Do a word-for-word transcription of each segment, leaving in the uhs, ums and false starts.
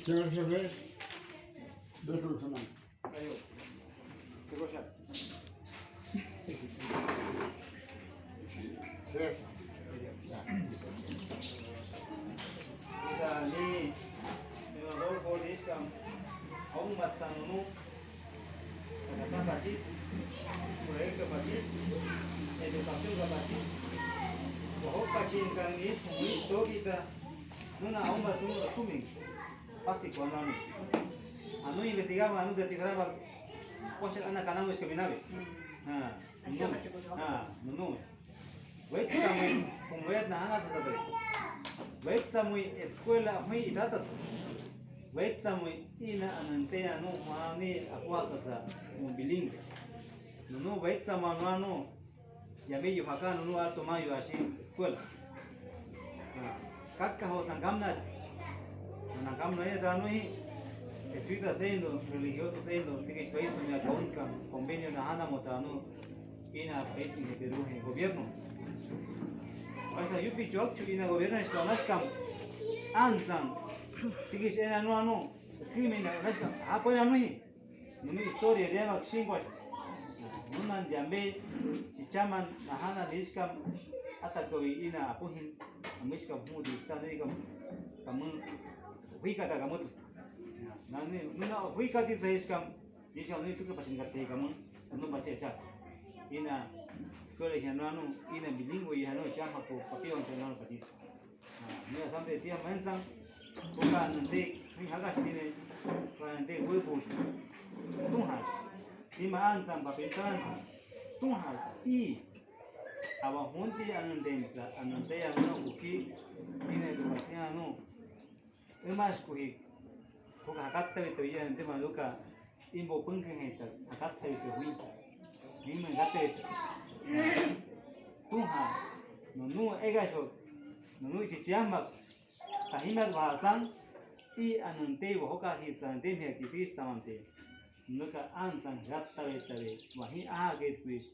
Señor jefe, déjalo, hermano. Ayo. Sigo ya. Ita ni, señor Rodolfo, listo. Aún más sano, ¿no? Kata pachis, proyekto pachis, edukasion ka pachis. Waho pachin kan ni, ni tokita. Nuna aún más sano, kumin. Pasi kuan anu. Anu investigaba, anu descifraba. Kuacha ana kanan wis kaminawi. Ha, nunu. Ha, nunu. Wet samuy, como wet na ana tasa. Wet samuy escuela huin itatas. Wet samuy ina ananteya nu mani apuatas sa un bilingüe. Nunu wet samuy anu anu. Yambe yu hakan nunu Alto Mayo así escuela. Ah, kaka ho nangkamna. Nangkamna ya tanu hi. Jesuita sendo, religioso sendo, tigis país no ya kaunka, convenio na hana mo tanu. Ina país ni Perú he gobierno. Hasta yupi chokchu ina gobierno es kaunashkam. Anzan. Tigis ena no anu. Kimi na nashkam. Hapo ina no hi. Nunu historia de mak shingwa. Nunu yambe chichaman na hana dishkam ata kawi ina apuhin. Amishkam hu dista ne kam. Kamun. Huikata kamutus. Nani nuna huikati sa ishkam. Ishkam ni tuke pachin kate kamun. Anu pache cha. Ina escuela ya no anu ina bilingüe ya no chama ko papión te no pachis. Ah, mira, sante tia mensan, kuka nante, mi hagas tine, kuka nante huipus, tunhas, tima ansan, papintansan, tunhas, i, awa hunti anante misa, anante ya no kuki, ina edukasion no, emas kuhi, kuka hakat tawi tawi anante maluka, Imbo pungkeng heta, akat tawito huinta. Imbo akat tawito. Tunha, nunu ega shok, nunu ichichiambak, tahimat wahasan, i anante wahoka hi sante mia kitis tamante. Nuka ansan gat tawe tawe, wahi aha get kuis,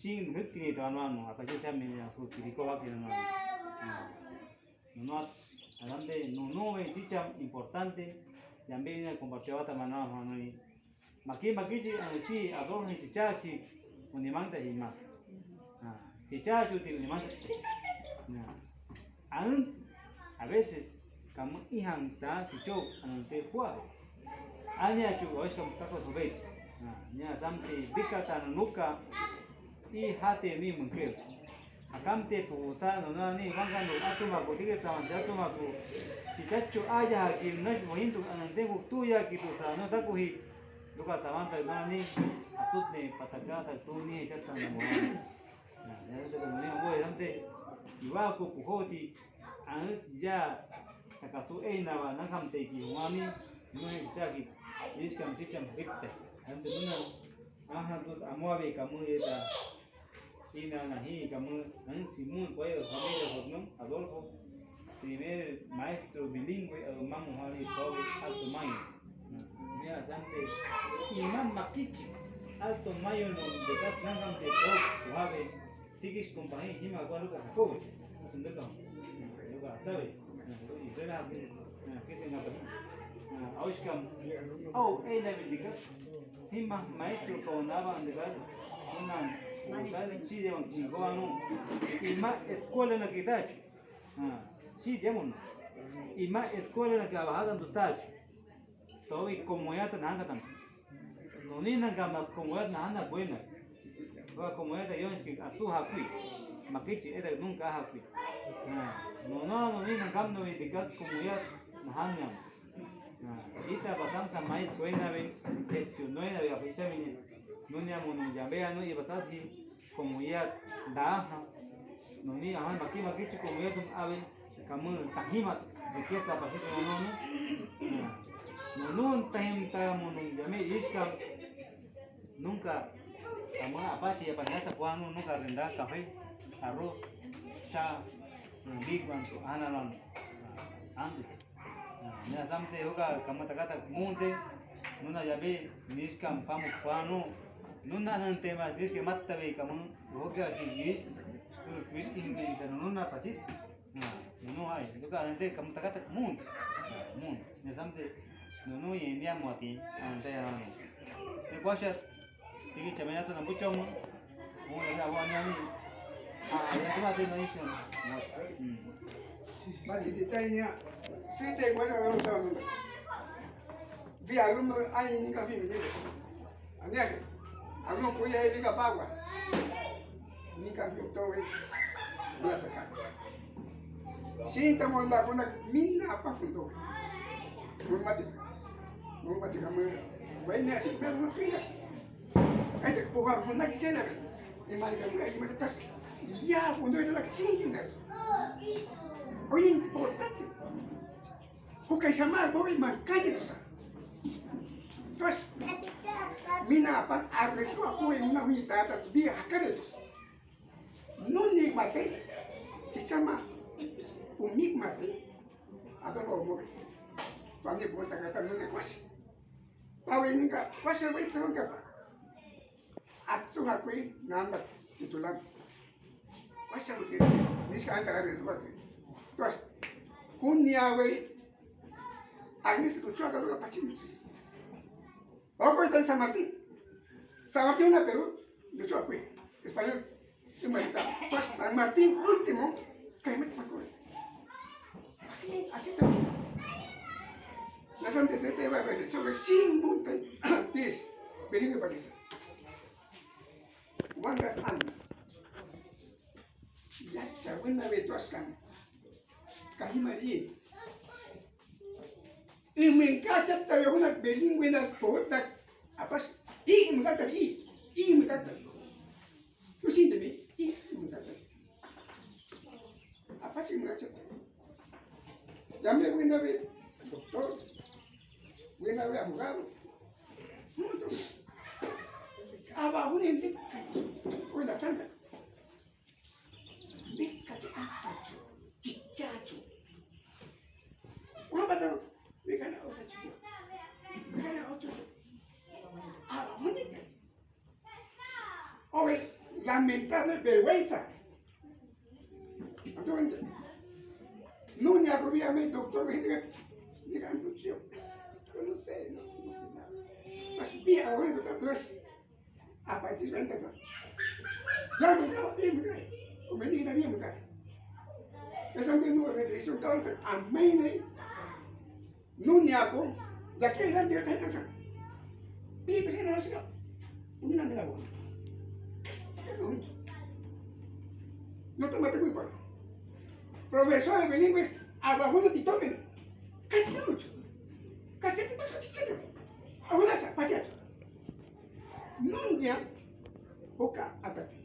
shin hukti ni tawano, apa chicham ni afu kiriko waki no. Nunu, adamde, nunu we chicham importante, yambe ina compartió ata mana hanoi. Maki, makichi, anesti, ador ni chichaki, unimanta hi mas. Ah, chichachu ti unimanta. Ah. Antes, a veces, kamu ihan ta chicho, anante hua. Ani achu, oish kamu kako sobet. Ah, nia samti, dikata nuka, i hate mi mungkil. Akamte pusa nunu ani wangan lu atumaku, tigit saman atumaku. Chichachu aya haki nash mohintu anante huktu ya kitu sa no takuhi. Luka saman ta nani atutne pataka ta tuni chasta na mohan. Na, ya ta nani ambo yamte. Iwaku puhoti ans ya takasu eina wa nakamte ki wani. No he chaki. Ish kam chicham hikte. Ante nuna. Aha, dus amoabe kamu eta. Ina nahi kamu, han Simón, kuayo familia Hotnum, Adolfo, primer maestro bilingüe, a mamo hali tobe Alto Mayo. Mira, sante, imam makichi, Alto Mayo no, de gas nangan de tobe, suave, tikish compañía, hima kualuka kobe, tunduka, luka, sabe, Israel, kisi ngapa, aushkam, au, ei la bilika, hima maestro kaunaba, ndika, unan, unan, si de un chingo, anu, ima escuela na kitachu, si de un, ima escuela na kabahada ndustachu, tobi como ya ta nangatan. Nuni nanga mas como ya nahana buena. Wa como ya ta yonchki atsu hakui. Makichi eta nunka hakui. No, no, nuni nanga no dikas como ya nahana. Ita pasam sa mai kuena be, este, no era be apicha mini. Nuni amo no yambe ano i pasat hi. Como ya daha. Nuni ahan maki makichi como ya tum awe kamu tahimat de kesa pasi no no. No no tahim ta mo no yame iska nunca kamu apache ya panasa kuanu nunca renda café, arroz, cha, big one to ana no. Antes. Nia samte huka kamu takata munte, nuna yabe, nish kam pamu kuanu, nuna nante mas, nish ke matta be kamu, huka ki nish, tu kuis in ke nuna pachis. Nunu hai, huka nante kamu takata munte. Munte. Nesan te, nunu i mi amo ti, ante ya no. Te kwasha, tiki chame na to na bucho mo. Mo ya wa ni ani. Ah, ya tuma te no iso. Mm. Bati detalle ni a. Si te kwasha na bucho mo. Bi alumno ai ni ka fi mi. Ani ake. Alumno ko ya e fika pagua. Ni ka fi to e. Ni a taka. Sinta mo ba kuna mi na pa fundo. Mo mati. Mo mati ka mo. Wai ni a si pe mo pina. Ai te ko ha mo na ki sena. E mari ka mo ai mo tas. Ya fundo ita la sinti na. O importante. Ko ka sama ko i man ka je to sa. Pues, mi na pa arresu a ko i na mi tata tu bi a ka de to sa. Nuni mate, ti chama, umi mate, a to lo mo. Pa ni bosta ka sa nuni kwasi. Pa we ni ka, kwasi we tsa ka pa. Atsu ha kwe namba titulan. Kwasa kwe, niska anta la resuwa kwe. Tuas, kunia we, anis tu chua ka luka pachin. Oko ita San Martín. San Martín na Perú, tu chua kwe. Español. Ima ita. Tuas, San Martín último, kaimet makore. Así, así también. Las antes de te va a ver, sobre sin monte, diez, bilingüe parisa. Wangas an. Yacha wina we tuas kan. Kahima i. Imen kacha ta we una bilingüe na poeta. Apas, i imen kacha i. I imen kacha. Yo sintemi, i imen kacha. Apache mwacha. Yame wina we doctor, wina we abogado. Mutu. Aba huni ni kachu. Wina tanda. Ni kachu apachu. Chichachu. Wabata. Wikana osa chuchu. Wikana ocho. Aba huni. Oye, lamentable vergüenza. Entonces, no, ni a rubia me doctor, me diga, diga, no, yo, yo no sé, no, no sé nada. Pues, bien, ahora no te atrás. Apa sih, vente, ya me cago, ya me cago. O me diga, ya me cago. Esa no es una reflexión, entonces, amén, ¿eh? Nuni ako, ya ke lan tiga tanya sa. Bi bi na sa. Uni na mina bo. Kas ka no. No te mate muy para. Profesor bilingüe, aba huni ti tomina. Kas ka no. Kas ka no. Ahora sa, pasa. Nuni ya, boka atati.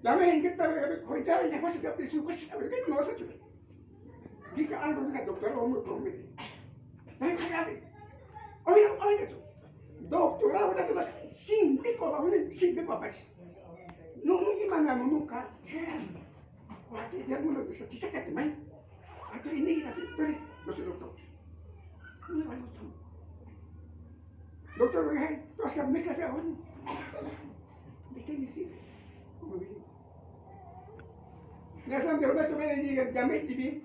Dame en que tal, hoy te ya pasa que es un cosa, que no vas a chutar. Bika algo, bika doctor, o muy promete. Dame pasa a ver. Oye, oye, eso. Doctor, ahora que vas a, sin de coba, sin de coba. No, no, y manda, no, nunca. Guate, ya no lo dice, chicha que te mai. Ante ini kita sih, pero no sé, doctor. No me va a gustar. Doctor, oye, tú has que me casé ahora. ¿De qué me sirve? ¿Cómo me Ya saben, de una vez me dije, ya me tibi.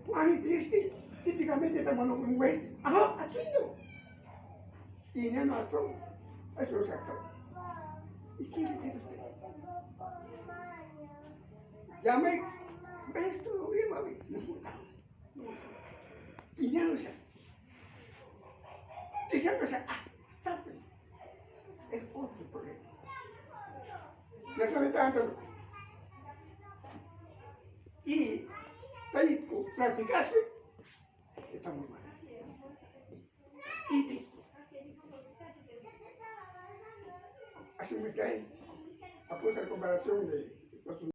Kwani este, típicamente estamos no un hueste. Ajá, atuendo. Y ya no ato. Eso es ato. ¿Y qué dice usted? Ya me, esto lo lleva a ver. Finanza. Finanza, ah, sabe. Es otro problema. Ya sabe tanto. Y tal y como practicaste, está muy mal. Y te, así me cae. A cosa comparación de Estados Unidos.